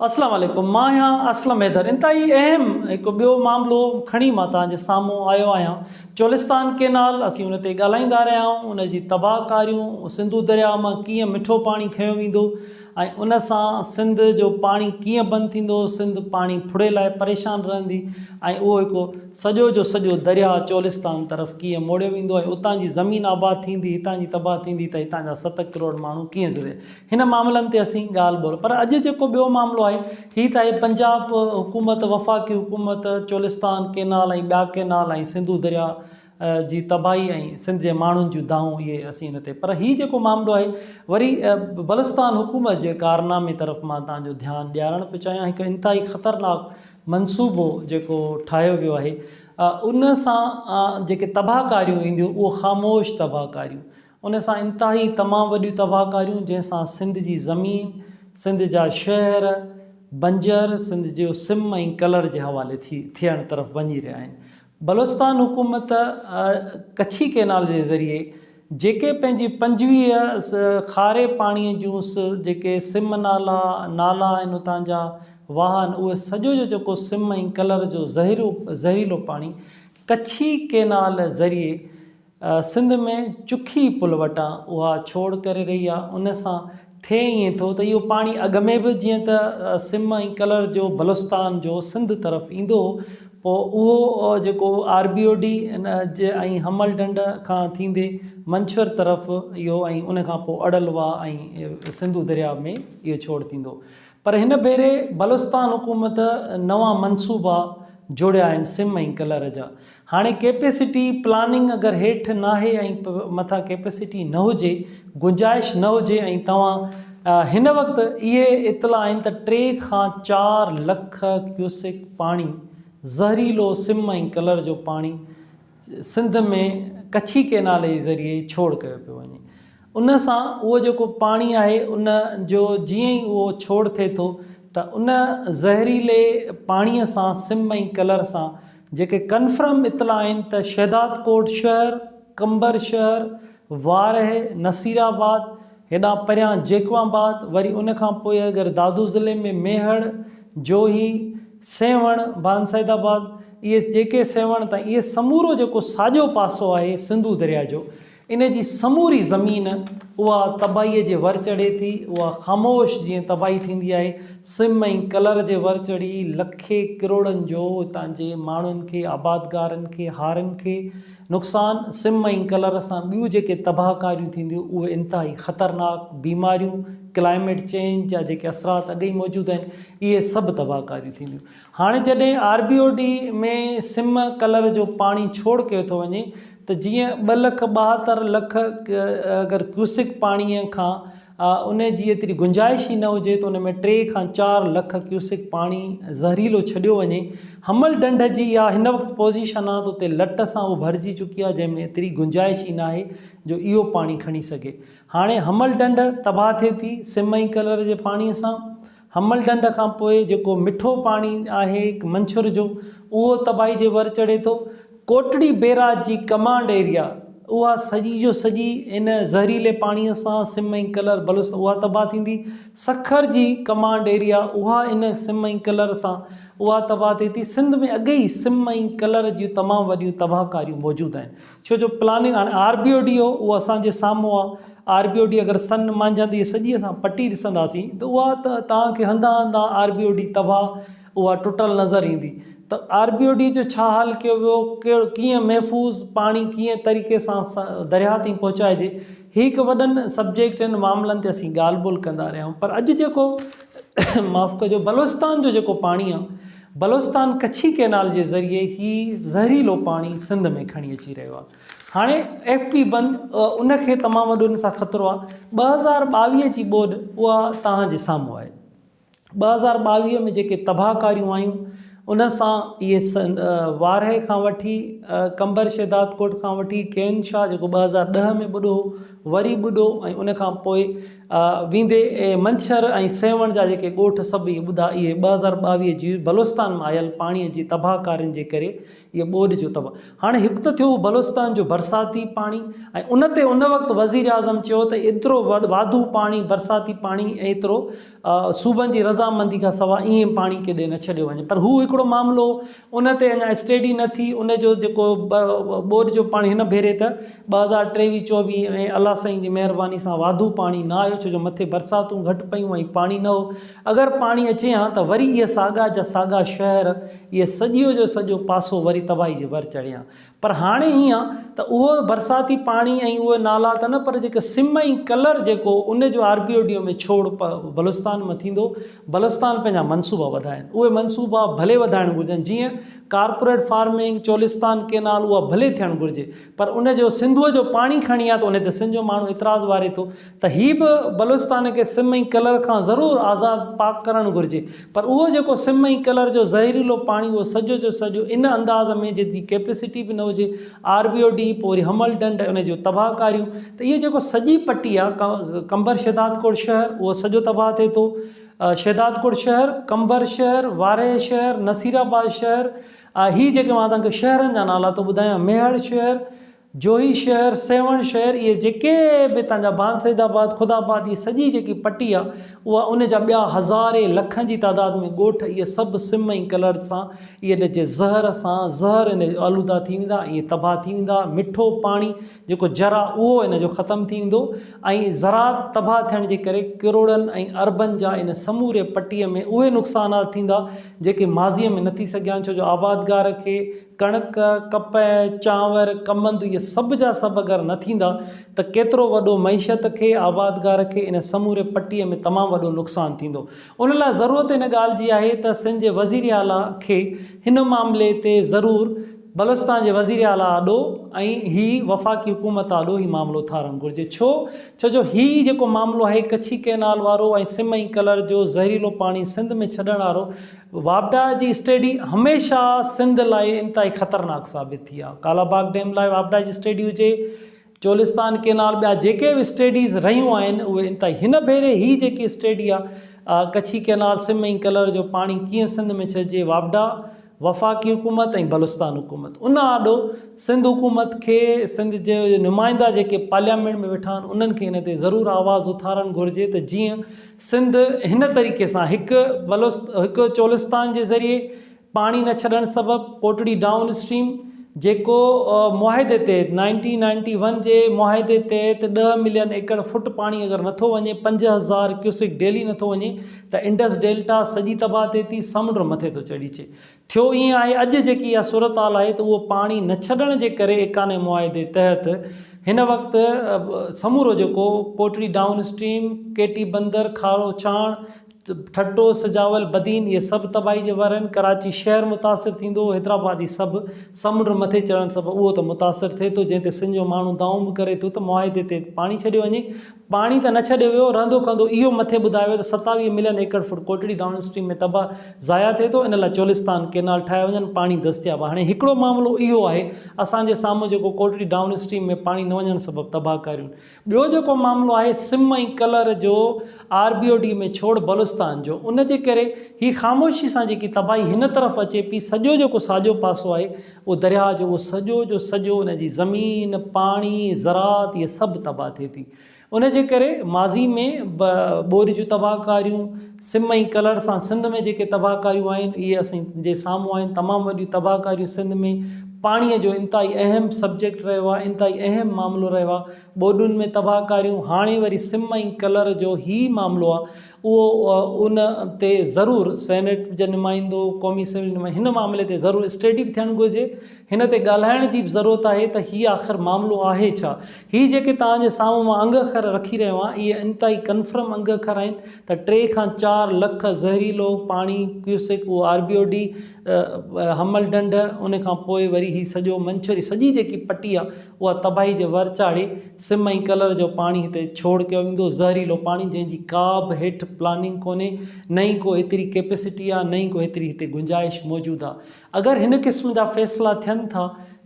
اسلام عليڪم مان آهيان اسلم حيدر انتهائي اهم هڪ ٻيو معاملو کڻي مان توهان جي سامهون آيو آهيان چولستان ڪينال اسين ان تي ڳالهائيندا رهيا آهيون ان جي تباهه ڪاريون سنڌو درياء مان ڪيئن مٺو پاڻي کنيو ويندو ۽ ان سان سنڌ جو پاڻي ڪيئن بند ٿيندو سنڌ پاڻي ڦڙي لاء پريشان رهندي ۽ اهو هڪ سڄو جو سڄو درياء چولستان طرف ڪيئن موڙيو ويندو ۽ اتان جي زمين آباد ٿيندي هتان جي تباهه ٿيندي ته هتان جا ست ڪروڙ ماڻهو ڪيئن هن معاملن تي اسين ڳالهه ٻولهه پر اڄ جيڪو ٻيو معاملو آهي هي ته آهي پنجاب حڪومت وفاقي حڪومت چولستان ڪينال ۽ ٻيا ڪينال ۽ سنڌو درياء جي تباهي ۽ سنڌ جي ماڻهن جون دانهون اهي اسين ان تي پر هي جيڪو معاملو آهي وري بلوچستان حڪومت جي ڪارنامي طرف مان تان جو ڌيان ڏيارڻ پيو چاهيان هڪ انتهائي خطرناڪ منصوبو جيڪو ٺاهيو ويو آهي ان سان جيڪي تباهه ڪاريون اينديون اهو خاموش تباهه ڪاريون ان سان انتهائي تمام وڏيون تباهڪاريون جنهن سان سنڌ جي زمين، سنڌ جا شهر بنجر، سنڌ جو سم ۽ ڪلر جي حوالي ٿي ٿيڻ طرف وڃي رهيا آهن. بلوچستان حڪومت ڪڇي ڪئنال جي ذريعي جيڪي پنهنجي 25 کاري پاڻي جون جيڪي سم نالا، نالا آهن اتان جا واهه آهن اهي سڄو جو جيڪو سم ۽ ڪلر جو زهريلو پاڻي ڪڇي ڪئنال ذريعي سنڌ ۾ چکي پل وٽان اها ڇوڙ ڪري رهي آ ان سان ٿئي ائين ٿو ته اهو پاڻي اڳ ۾ به جيئن ته سم ۽ ڪلر جو بلوچستان جو سنڌ طرف ايندو هو پوء اهو جيڪو آر بي او ڊي جي ۽ حمل ڍنڍ کان ٿيندي منڇر طرف اهو ۽ ان کان پوء اڙل واهه ۽ سنڌو درياء ۾ اهو ڇوڙ ٿيندو پر هن ڀيري بلوچستان حڪومت نوان منصوبا جوڙيا آهن سم ۽ ڪلر جا. هاڻي ڪيپيسٽي پلاننگ اگر هيٺ ناهي ۽ مٿان ڪيپيسٽي نه هجي، گنجائش نه هجي ۽ توهان هن وقت اهي اطلاع آهن ته ٽي کان چار لک ڪيوسڪ پاڻي زهريلو سم ۽ ڪلر جو پاڻي سنڌ ۾ ڪڇي ڪئنال جي ذريعي ڇوڙ ڪيو پيو وڃي. ان سان اهو جيڪو پاڻي آهي ان جو جيئن ئي اهو ڇوڙ ٿئي ٿو ته ان زهريلي پاڻي سان سم ۽ ڪلر سان جيڪي ڪنفرم اطلاع آهن ته شهدادڪوٽ شهر، قمبر شهر، وارهه، نصيرآباد، هيڏانهن پريان جيڪب آباد، وري ان کان پوء اگر دادو ضلعي ۾ ميهڙ، جوهي، سيوهڻ، ڀان سيد آباد، اهي جيڪي سيوهڻ تائين اهي سمورو جيڪو ساڄو پاسو آهي سنڌو درياء جو ان جي سموري زمين اها تباهيء جي ور چڙهي ٿي، اها خاموش جيئن تباهي ٿيندي آهي، سم ۽ ڪلر جي ور چڙهي لکين ڪروڙن جو هتان جي ماڻهن کي، آبادگارن کي، هارين کي نقصان، سم ۽ ڪلر سان ٻيون جيڪي تباهه ڪاريون ٿينديون اهي انتهائي خطرناڪ بيماريون، ڪلائميٽ چينج جا جيڪي اثرات اڳ ئي موجود آهن اهي سڀ تباهه ڪاريون ٿينديون. هاڻي جڏهن آر بي او ڊي ۾ سم ڪلر جو پاڻي ڇوڙ ڪيو ٿو وڃي ته جيئن ٻه لک 72 لک اگر ڪيوسڪ پاڻي کان ان جي ايتري گنجائش ئي نه هجي ته ان ۾ ٽي کان چار لک ڪيوسڪ پاڻي زهريلو ڇڏيو وڃي. حمل ڍنڍ جي اها هن وقت پوزيشن آهي ته اتي لٽ سان اهو ڀرجي چڪي آهي جنهن ۾ ايتري گنجائش ئي ناهي جو اهو پاڻي کڻي سگهي. هاڻي حمل ڍنڍ تباهه ٿئي ٿي سم ۽ ڪلر جي پاڻي سان. حمل ڍنڍ کان پوء جيڪو مٺو پاڻي آهي منڇر جو اهو تباهي جي ور چڙهي ٿو. ڪوٽڙي بيراج جي ڪمانڊ ايريا اها سڄي جو سڄي ان زهريلي پاڻي سان سم ۽ ڪلر بلوچ اها تباهه ٿيندي. سکر جي ڪمانڊ ايريا اها ان سم ۽ ڪلر سان اها تباهه ٿئي ٿي. سنڌ ۾ اڳ ئي سم ۽ ڪلر جون تمام وڏيون تباهڪاريون موجود آهن. ڇو جو پلاننگ هاڻي آر بي او ڊي هو اهو اسان جي سامهون آ آر بي او ڊي اگر سن مانجهند هي سڄي اسان پٽي ڏسنداسين ته اها ته توهان کي هنڌان هنڌان آر بي او ڊي تباهه اها ٽٽل نظر ايندي ته آر بي او ڊي جو ڇا حال ڪيو ويو ڪهڙو ڪيئن محفوظ پاڻي ڪيئن طريقي سان درياهه تائين پهچائجي هي هڪ وڏن سبجيڪٽن معاملن تي اسين ڳالهه ٻولهه ڪندا رهيا آهيون پر اڄ جيڪو معاف ڪجو بلوچستان جو جيڪو پاڻي آ بلوچستان ڪڇي ڪئنال جي ذريعي هي زهريلو پاڻي سنڌ ۾ کڻي اچي رهيو آهي. هاڻي ايف پي بند ان کي تمام وڏو ان سان خطرو آهي. 2022 جي ٻوڏ اها توهان جي سامهون آهي. 2022 ۾ جيڪي تباهه ڪاريون آيون ان سان اهي وارهه کان وٺي قمبر شهدادڪوٽ کان وٺي ڪين شاهه جيڪو 2010 ۾ ٻڏو هو وري ٻڏو ۽ ان کان پوء ويندي منڇر ۽ سيوهڻ جا جيڪي ڳوٺ سڀ اهي ٻڌا اهي 2022 جي بلوچستان مان آيل پاڻي جي تباهه ڪارين جي ڪري اهي ٻوڏ جو تباهه هاڻي هڪ ته ٿيو بلوچستان جو برساتي پاڻي ۽ ان تي ان وقت وزيراعظم چيو ته ايترو واڌو پاڻي برساتي پاڻي ايترو صوبن جي رضامندي کان سواء ائين پاڻي ڪيڏي نه ڇڏيو وڃي پر هو هڪڙو معاملو ان تي اڃا اسٽيڊي نه ٿي ان جو جيڪو ٻوڏ جو پاڻي هن ڀيري ته 2023 24 ۾ الله سائين جي مهرباني سان واڌو پاڻي نه آيو ڇو جو مٿي برساتون گهٽ پيون ۽ پاڻي نه هو اگر پاڻي اچي ها ته وري اهي ساڳا جا ساڳا شهر اهي سڄو جو سڄو پاسو وري تباهي جي ور چڙهي ها پر هاڻي هيئن آ ته اهو برساتي پاڻي ۽ اهي نالا ته نه پر جيڪي سم ۽ ڪلر جيڪو ان جو آر بي او ڊي ۾ ڇوڙ بلوچستان مان ٿيندو بلوچستان پنهنجا منصوبا وڌائين اهي منصوبا ڀلي وڌائڻ گهرجن جيئن ڪارپوريٽ فارمنگ چولستان ڪينال اها ڀلي ٿيڻ گهرجي پر ان جو سنڌوء جو پاڻي کڻي آ ته ان تي سنڌ جو ماڻهو اعتراض واري ٿو ته هي به بلوچستان کي سم ۽ ڪلر کان ضرور آزاد پاڪ ڪرڻ گهرجي پر اهو جيڪو سم ۽ ڪلر جو زهريلو پاڻي اهو سڄو جو سڄو ان انداز ۾ جنهن جي ڪيپيسٽي به نه هجي آر بي او ڊي پوء وري حمل ڍنڍ ۽ ان جون تباهه ڪاريون ته اهو جيڪو سڄي پٽي آ قمبر شهدادڪوٽ شهر اهو سڄو تباهه ٿئي ٿو شهدادڪوٽ شهر، قمبر شهر، وارهه شهر، نصيرآباد شهر هي جيڪي مان توهان کي شهرن جا نالا ٿو ٻڌايان ميهڙ شهر، جوهي شهر، سيوهڻ شهر اهي جيڪي به تان جا ڀان سيد آباد، خدا آباد اهي سڄي جيڪي پٽي آ اها ان جا ٻيا هزارين لکن جي تعداد ۾ ڳوٺ اهي سڀ سم ۽ ڪلر سان اهي ان جي زهر سان زهر ان آلوده ٿي ويندا ۽ تباهه ٿي ويندا مٺو پاڻي جيڪو جر آ اهو ان جو ختم ٿي ويندو ۽ زراعت تباهه ٿيڻ جي ڪري ڪروڙن ۽ اربن جا ان سموري پٽي ۾ اهي نقصانات ٿيندا جيڪي ماضي ۾ نه ٿي سگهيا آهن ڇو جو آبادگار کي ڪڻڪ، ڪپهه، چانور، ڪمند اهي سڀ جا سڀ اگر نه ٿيندا ته ڪيترو وڏو معيشت کي، آبادگار کي ان سموري پٽي ۾ تمام وڏو نقصان ٿيندو. ان لاء ضرورت ان ڳالهه جي آهي ته سنڌ جي وزير اعليٰ کي هن معاملي تي ضرور بلوچستان جي وزير اعليٰ آڏو ۽ هي وفاقي حڪومت آڏو هي معاملو اٿارڻ گهرجي ڇو ڇو جو هي جيڪو معاملو آهي ڪڇي ڪئنال وارو ۽ سم ۽ ڪلر جو زهريلو پاڻي سنڌ ۾ ڇڏڻ وارو واپڊا جي اسٽيڊي هميشه سنڌ لاء انتهائي خطرناڪ ثابت ٿي آهي. ڪالا باغ ڊيم لاء واپڊا جي اسٽيڊي هجي، چولستان ڪينال ٻيا جيڪي به اسٽيڊيز رهيون آهن اهي انتهائي هن ڀيري هي جيڪي اسٽيڊي آهي ڪڇي ڪينال سم ۽ ڪلر جو پاڻي ڪيئن سنڌ ۾ ڇڏجي واپڊا وفاقي حڪومت ۽ بلوچستان حڪومت ان آڏو سنڌ حڪومت کي سنڌ جي نمائندا جيڪي پارليامينٽ ۾ ويٺا آهن انهن کي ان تي ضرور آواز اٿارڻ گهرجي ته جيئن سنڌ هن طريقي سان هڪ بلوچ هڪ چولستان جي ذريعي پاڻي نه ڇڏڻ سبب ڪوٽڙي ڊائون اسٽريم جيڪو معاهدي تحت نائنٽين نائنٽي ون جي معاهدي تحت ڏهه ملين ايڪڙ فٽ پاڻي اگر نٿو وڃي 5000 ڪيوسڪ ڊيلي نٿو وڃي ته انڊس ڊيلٽا سڄي تباهه ٿئي ٿي سمنڊ مٿي ٿو چڙهي اچي ٿيو ائين آهي اڄ جيڪي اها صورتحال آهي ته اهو پاڻي نه ڇڏڻ جي ڪري ايڪاني معاهدي تحت هن وقت سمورو جيڪو ڪوٽڙي ڊائون اسٽريم، ڪيٽي بندر، کارو ڇاڻ، ٺٽو، سجاول، بدين اهي سڀ تباهي جي ور آهن، ڪراچي شهر متاثر ٿيندو، حيدرآباد هي سڀ سمنڊ مٿي چڙهڻ سبب اهو ته متاثر ٿئي ٿو جنهن تي سنڌ جو ماڻهو دانهون به ڪري ٿو ته معاهدي تي پاڻي ڇڏيو وڃي پاڻي ته نه ڇڏيو ويو، رهندو کهندو اهو مٿي ٻڌايو ويو ته 27 ملين ايڪڙ فوٽ ڪوٽڙي ڊائون اسٽريم ۾ تباهه ضايع ٿئي ٿو، ان لاء چولستان ڪينال ٺاهيا وڃن، پاڻي دستياب آهي. هاڻي هڪڙو معاملو اهو آهي اسان جي سامهون جيڪو ڪوٽڙي ڊائون اسٽريم ۾ پاڻي نه وڃڻ سبب تباهه ڪاريون. ٻيو جيڪو معاملو آهي سم ۽ ڪلر جو آر بي او ڊي ۾ ڇوڙ بلوچستان جو ان جي ڪري هي خاموشي سان جيڪي تباهي هن طرف اچي پئي سڄو جيڪو ساڄو پاسو آهي اهو درياهه جو اهو سڄو جو سڄو ان جي زمين، پاڻي، زراعت اهي سڀ تباهه ٿئي ٿي. ان جي ڪري ماضي ۾ به ٻوڏ جون تباهه ڪاريون، سم ۽ ڪلر سان سنڌ ۾ جيڪي تباهه ڪاريون آهن اهي اسين جي سامهون آهن تمام وڏيون تباهه ڪاريون سنڌ ۾ پاڻي جو انتهائي اهم سبجيڪٽ رهيو آهي انتهائي اهم معاملو رهيو آهي ٻوڏن ۾ تباهه ڪاريون هاڻي وري سم ۽ ڪلر جو هي معاملو آهي اهو ان تي ضرور سينيٽ جا نمائندو، قومي اسيمبلي نمائندو هن معاملي تي ضرور اسٽڊي به ٿيڻ گهرجي، هن تي ڳالهائڻ جي به ضرورت آهي ته هي آخر معاملو آهي ڇا؟ هي جيڪي توهان جي سامهون مان انگ اکر رکي رهيو آهيان اهي انتهائي ڪنفرم انگ اکر آهن ته ٽي کان چار لک زهريلو پاڻي ڪيوسڪ اهو آر بي او ڊي حمل ڍنڍ ان کان پوء وري هي سڄو منڇري سڄي جيڪي پٽي آهي اها تباهي جي ور چاڙهي سم ۽ ڪلر جو پاڻي هتي ڇوڙ ڪيو ويندو، زهريلو پاڻي جنهن جي ڪا به هيٺ پلاننگ ڪونهي، نه ئي ڪو ايتري ڪيپيسٽي آ، نه ئي ڪو ايتري هتي گنجائش موجود آ. اگر هن قسم جا فيصلا ٿين ٿا،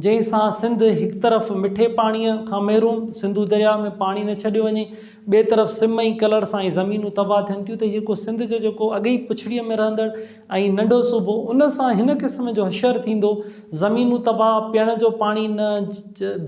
جنهن سان سنڌ هڪ طرف مٺي پاڻيء کان محروم، سنڌو درياء ۾ پاڻي نه ڇڏيو وڃي، ٻئي طرف سم ۽ ڪلر سان هي زمينون تباهه ٿين ٿيون ته جيڪو سنڌ جو جيڪو اڳ ئي پڇڙيء ۾ رهندڙ ۽ ننڍو صوبو ان سان هن قسم جو حشر ٿيندو، زمينون تباهه، پيئڻ جو پاڻي نه،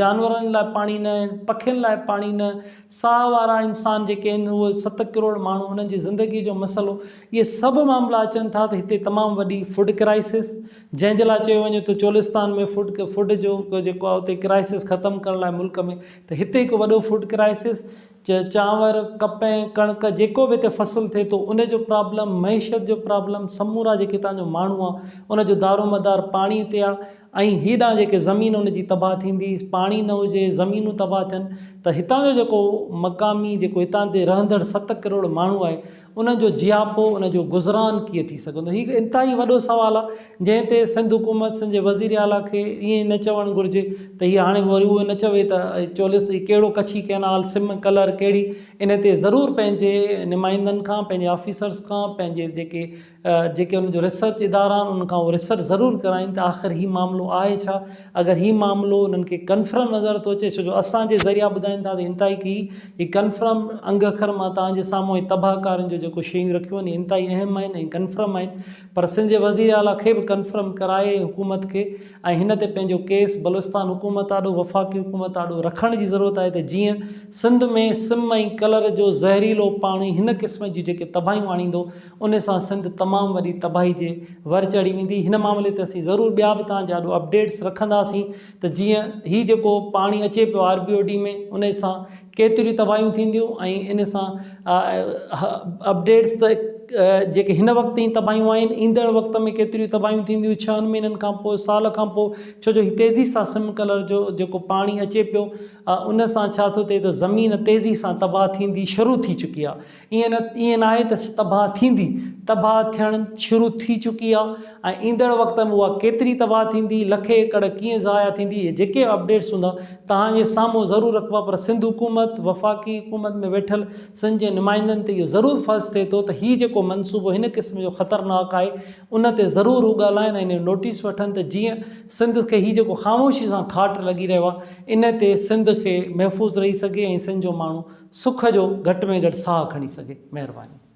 جانورن لاء پاڻي نه، پکين لاء پاڻي نه، ساهه وارا انسان جيڪي آهن اهي ست ڪروڙ ماڻهو انهن جي زندگي جو مسئلو اهي سڀ معاملا اچن ٿا ته هتي تمام وڏي فوڊ ڪرائسس جنهن جي لاء چيو وڃي ٿو چولستان ۾ فوڊ فوڊ جو جيڪو آهي اتي ڪرائسس ختم ڪرڻ لاء ملڪ ۾ ته هتي هڪ وڏو فوڊ ڪرائسس چانور ڪپهه ڪڻڪ جيڪو به هتي فصل ٿئي ٿو ان جو پرابلم معيشت جو پرابلم سمورا جيڪي هتان جو ماڻهو آهي ان جو دارومدار پاڻي تي آهي ۽ هيڏانهن جيڪي زمين ان جي تباهه ٿيندي، پاڻي نه هجي، زمينون تباهه ٿين ته هتان جو جيڪو مقامي جيڪو هتان تي رهندڙ ست ڪروڙ ماڻهو آهي انهن جو جياپو ان جو گذران ڪيئن ٿي سگهندو؟ هي انتهائي وڏو سوال آهي جنهن تي سنڌ حڪومت سنڌ جي وزير اعليٰ کي ائين نه چوڻ گهرجي ته هي هاڻي وري اهو نه چوي ته چولس هي ڪهڙو ڪڇي ڪئنال سم ڪلر ڪهڙي ان تي ضرور پنهنجي نمائندن کان پنهنجي آفيسرس کان پنهنجي جيڪي جيڪي ان جو ريسرچ ادارا آهن انهن کان اهو ريسرچ ضرور ڪرائين ته آخر هي معاملو آهي ڇا اگر هي معاملو انهن کي ڪنفرم نظر ٿو اچي ڇو جو اسان جي ذريعا ٻڌائين ٿا ته انتهائي هي هي ڪنفرم انگ اکر مان توهان جي سامهون هي تباهه ڪارين جو جيڪو شيون رکيون آهن انتهائي اهم آهن ۽ ڪنفرم آهن پر سنڌ جي وزير اعليٰ کي به ڪنفرم ڪرائي حڪومت کي ۽ هن تي پنهنجو ڪيس بلوچستان حڪومت آڏو وفاقي حڪومت آڏو رکڻ جي ضرورت آهي ته جيئن سنڌ ۾ سم ۽ ڪلر جو زهريلو پاڻي هن قسم جون جيڪي تباهيون آڻيندو ان سان سنڌ تمام وڏي تباهي جي ور چڙهي ويندي. هن معاملي تي اسين ضرور ٻيا به توهان جي آڏو اپڊيٽس رکنداسين ته جيئن هي جيڪو پاڻي اچي پيو آر بي او ڊي ۾ ان سان ڪيتريون تباهيون ٿينديون ۽ ان سان اپڊيٽس ته جيڪي هن وقت تائين تباهيون آهن ايندڙ وقت ۾ ڪيتريون تباهيون ٿينديون ڇهن مهينن کان پوء سال کان پوء ڇو جو هي تيزي سان سم ڪلر جو جيڪو پاڻي اچي پيو ان سان ڇا ٿو ٿئي ته زمين تيزي سان تباهه ٿيندي شروع ٿي چڪي آهي ائين نه ائين ناهي ته تباهه ٿيندي، تباهه ٿيڻ شروع ٿي چڪي آ ۽ ايندڙ وقت ۾ اها ڪيتري تباهه ٿيندي، لکين ايڪڙ ڪيئن ضايع ٿيندي، اهي جيڪي به اپڊيٽس هوندا توهان جي سامهون ضرور رکبا پر سنڌ حڪومت، وفاقي حڪومت ۾ ويٺل سنڌ جي نمائندن تي اهو ضرور فرض ٿئي ٿو ته هي جيڪو منصوبو هن قسم جو خطرناڪ آهي ان تي ضرور هو ڳالهائن ۽ ان جو نوٽيس وٺن ته جيئن سنڌ کي هي جيڪو خاموشي سان کاٽ لڳي رهيو آهي ان تي سنڌ کي محفوظ رهي سگهي ۽ سنڌ جو ماڻهو سک جو گهٽ ۾ گهٽ ساهه کڻي سگهي. مهرباني.